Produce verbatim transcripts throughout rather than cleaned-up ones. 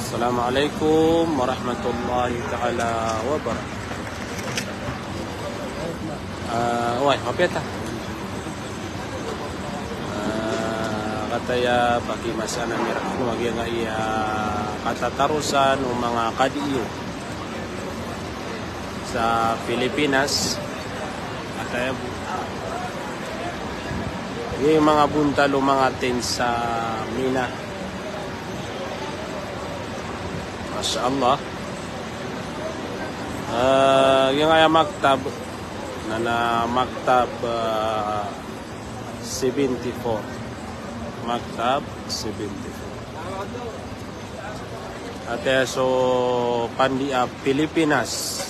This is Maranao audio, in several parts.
Assalamu alaikum warahmatullahi taala wabarakatuh. Ah, oway, mapiya ta? Ah, kataya pakimasanan iran ko giyangkaya katatarosan o manga kadiyo sa Pilipinas. Kataya bo, giyangkaya manga bontal o manga tent sa Mina. Masha Allah. Ah, giyangkaya maktab, na, na maktab, ah, seventy-four. Maktab seventy-four. Ati so pandiya Pilipinas.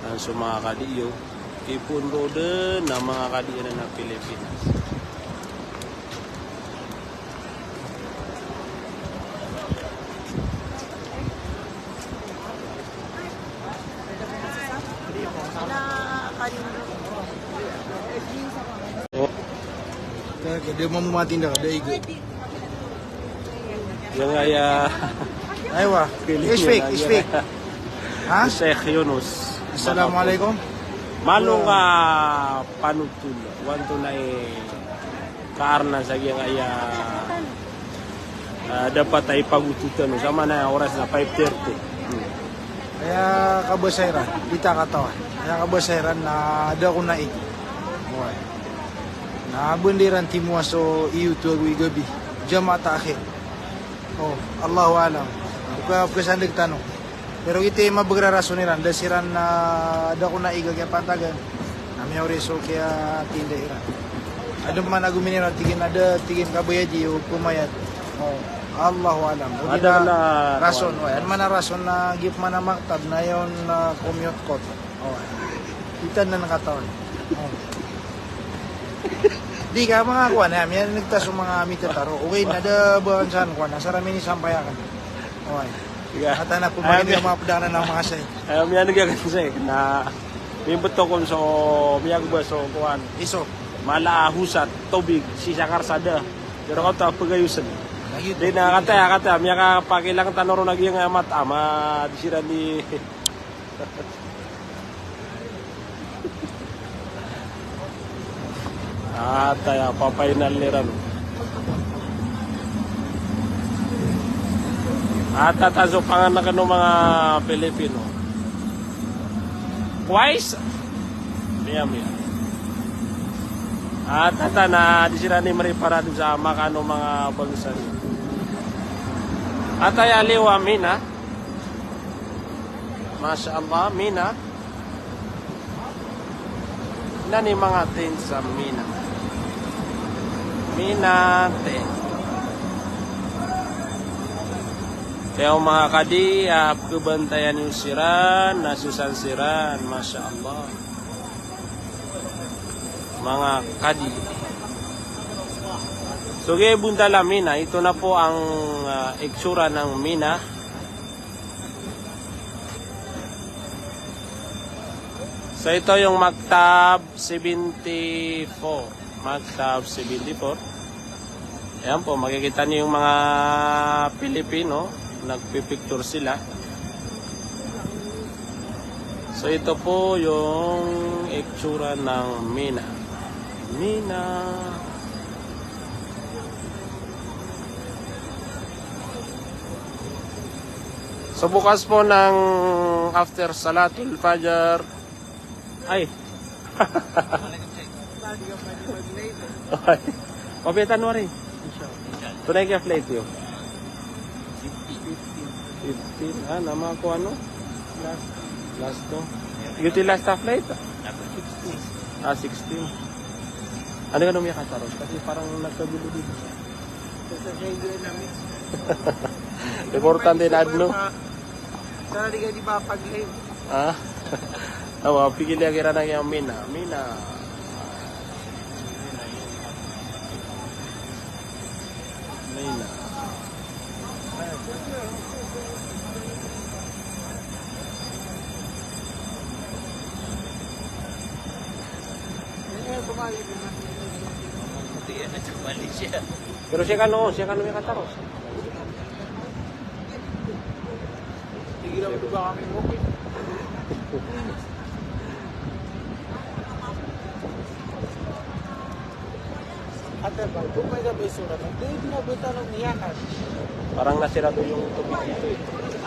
An so manga kadiyo, ipoon roo den a manga kadiyo na Pilipinas. Ka, ka, di mo mamatinda ka, di igo. Giyangkaya. Aywa. Speak, speak. Ha? Sheikh Yunus. Assalamualaikum. Malo nga panotol, wanto na i kaarna sa giyangkaya, ah, dapat a ipagotot tano, sa mana oras na five thirty. Hmm. Aya kabasa iran, di ta katawan. Aya kabasa iran na da ko na ig. Oway. Na banda iran timowa so iyo to ago i gabi. Jamaat akhir. Oh, Allahu alam. Oka, oka sandeg tano. Pero giyoto i mabagr a rason iran, da siran na da ko na ig a kiyapantagan. Na miyaori so kiyatinda iran. Adn man a gomin iran, tig iyan a da, tig iyan, kabayadi o pmayad. Oh, Allahu alam. O di na rason, oway. Adn man a rason na giya pman a maktab na aya on na commute court. Oh. Itan na katawan. Oh. Di ka manga kowan, aya miyaneg ta so manga mitataro. Okay, na da ba san kowan, asar ami ini sampay aken. Oway. Iya. Ata na pman, aya, manga pd aken a manga shay. Aya miyaneg aken shay. Na mimbetowan so miyagba so kowan. Iso. Mala a hosat, tobig, sii sa karsada. Pero kato a pagayosen. Di na kataya, kataya, miyakapakilang tano ron a giyangkaya mataan a di siran di Ataya, papainal iran. Atata so panganak o manga Pilipino. Wais? Miya, miya. Atata na di siran di meriparado sa makan o manga bangsa. Ataya liwa mina. Masha Allah, Mina. Ina i manga tent sa Mina. Mina tent. Kaya o manga kadi, ah, pkhabantayan iyo siran, na so san siran, Masha Allah. Manga kadi. So, giyai bontal a Mina, ito na po ang, ah, itsura ng Mina. So, ito yung Maktab seventy-four. Maktab seventy-four. Ayan po, makikita niyo yung mga Pilipino, nagpipicture sila. So, ito po yung itsura ng Mina. Mina. So, bukas po ng after Salatul Fajar. Ay. Mapiya tano ari? Tunay ka flight iyo? Fifteen. Ah, nama ko ano? Last. Last to. Giyoto i last a flight? Ah, sixteen. Ano ka no miyakataro? Kasi parang nagkagulo dito. Importante na adn. Sana di ka di mapag-live. Ha? Awa, pigil iyan kiran a Mina. Mina. Mina. Pero sii kano, sii kano miyakataro. Parang nasirado yung tubig dito eh.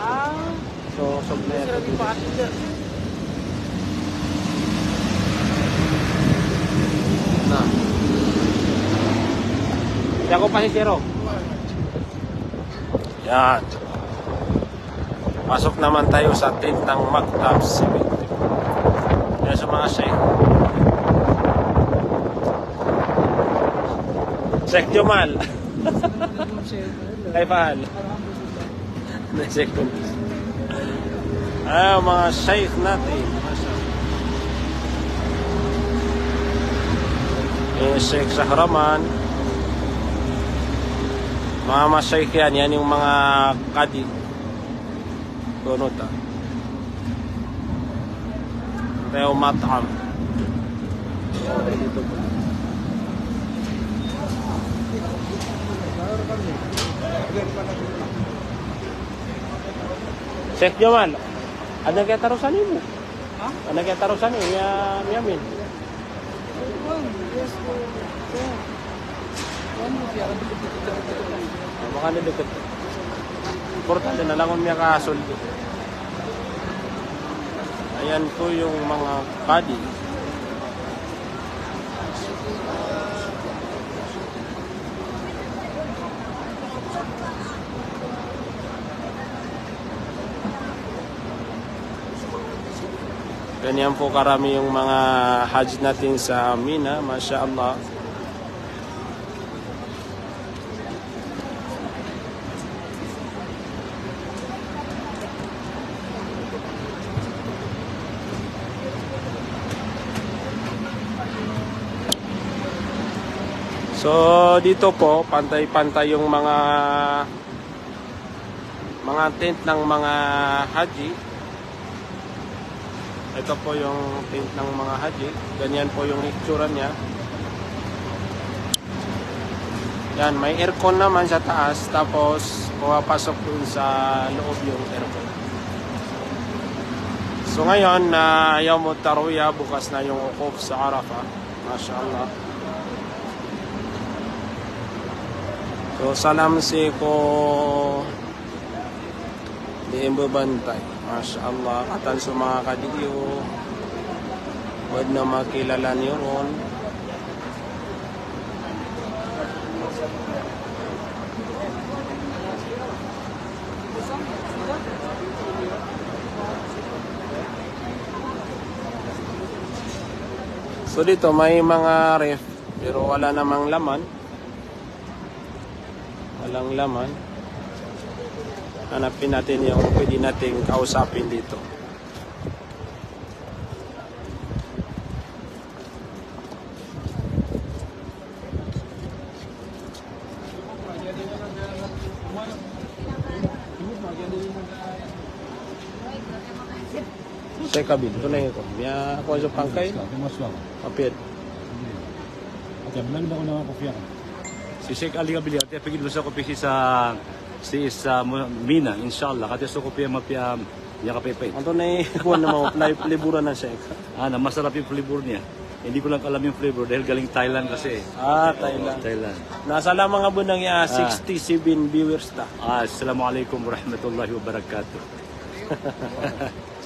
Ah. So, so, sirado yung package. Na. Siya ko pa si Siro. Yan. Pasok naman tayo sa tent ng Maktab seventy. Kaya sa mga Sheikh. Sheikh Jamal. Kaifa hal? Sheikh Jamal. Ah, mga Sheikh natin. Eh, Sheikh Shahraman. Mga, mga Sheikh yan. Yan yung mga kadi. Kono ta. Tayo mat'am. Sheikh Jamal, adn a kiyataro sani bo? Ha? Adn a kiyataro sani, ya, Yamin? Maka na deket. Importante na langon miyakasold. Ayan po yung mga kadi. Ganyan po karami yung mga Hajj natin sa Mina, masha Allah. So, dito po, pantay-pantay yung mga, mga tent ng mga Haji. Ito po yung tent ng mga Haji. Ganyan po yung itsura niya. Yan, may aircon naman sa taas, tapos pumapasok dun sa loob yung aircon. So ngayon, na Yawmut Tarwiyah, bukas na yung wukuf sa Arafah. Masha Allah. So, salam sii ko di mbabantay. Masha Allah. Katan so manga kadi iyo. Wad na makilala niyo ron. So dito, may mga ref, pero wala namang laman. Walang laman. Hanapin natin yung pwede nating kausapin dito. Sheikh Kabil, tunay ko. Miyakowa so pangkay. Apiyad. Si Sheikh Ali Kabili, ati a pigid bo sa kopi sa, si sa Mina, inshallah. Kati so kopi a mapiya, miyakapaypay. Antonaa i kowan na manga fla-, flavor anan, Sheikh? Ah, na masarap yung flavor niya. Hindi ko lang alam yung flavor dahil galing Thailand kasi. Ah, Thailand. Thailand. Na sa lamang a bo nang iya, ah, sixty-seven viewers ta. Ah, assalamualaikum warahmatullahi wabarakatuh.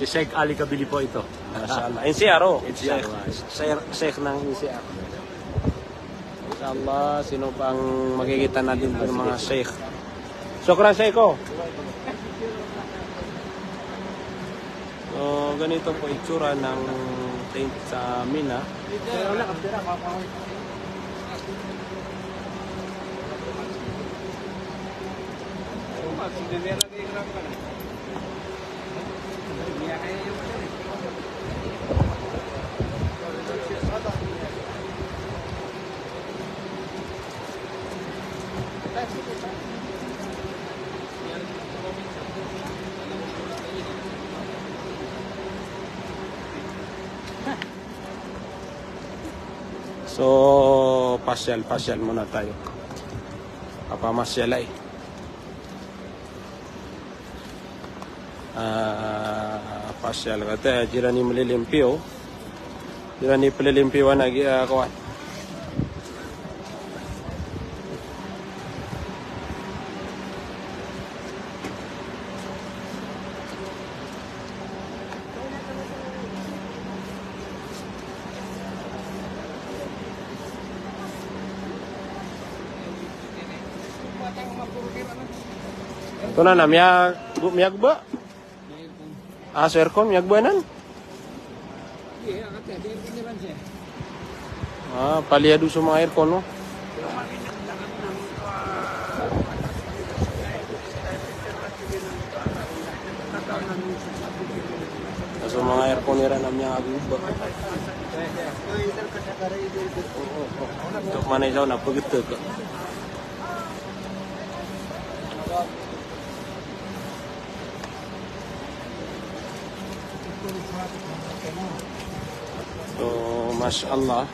Si Sheikh Ali Kabili po ito. Masha Allah. N C R, oh. N C R, Sheikh, ah. Sheikh, Sheikh ng N C R. Insha Allah, sino pang makikita natin ng mga Sheikh. Shukran, Sheikh, oh. So, ganito po itsura ng tent sa Mina. So, pasyal, pasyal muna tayo. Kapamasyal ay. Ah, pasyal kata, di iran i malilimpiyo. Di iran i palilimpiyo a giya, ah, kowan. Antonaa na miyag-, miyagba? Ah, so aircon, miyagba anan? Ah, palaya dn so manga aircon, no? So manga aircon iran a miyagba. Tok manay sa na pagtaka. So, masha Allah.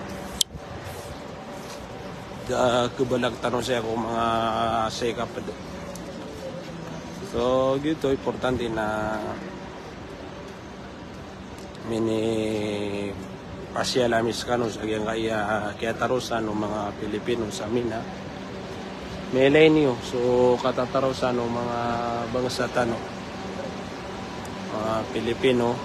Da, khabalag tano sii ko manga sii kapd. So, giyoto, importante na minipasyal ami skano sa giyangkaya kiyatarosan o manga Pilipino sa Mina. Miyailay niyo so katatarosan o manga bangsa tano, manga Pilipino.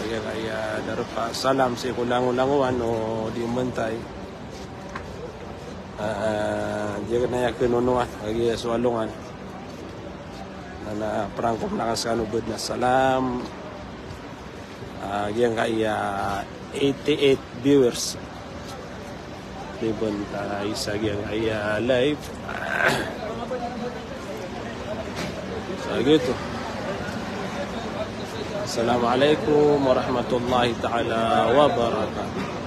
Sa giyangkaya darpa salam sii ko langolangowan o di mbantay. Ah, di akn aya kinonoa a giya so alongan. Na, na prank ko manga skano bd na salam. Ah, giyangkaya eighty-eight viewers. Di bantay sa giyangkaya live. Sa giyoto. Assalamu alaikum warahmatullahi ta'ala wabarakatuh.